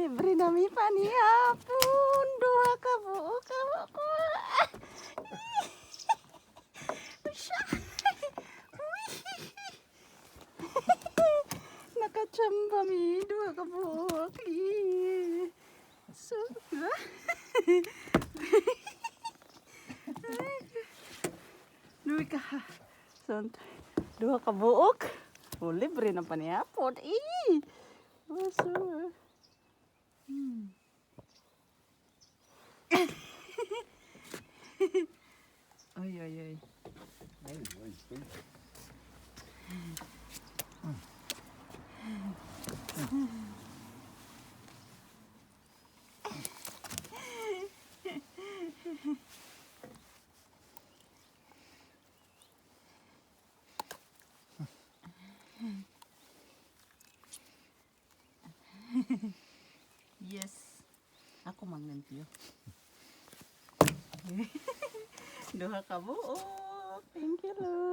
Libre na mi panihapon. Duha ka buok ka ko. Siya. Uy. Nakachamba mi. Duha ka buok. Eh. So, diba? Duha ka. So, duha ka buok. O, libre na panihapon. Eh. Oh, so, Ay, ay, ay. Oj, oj, oj. Yes. Ako magnantiyo. Duha ka buok. Thank you, Lord.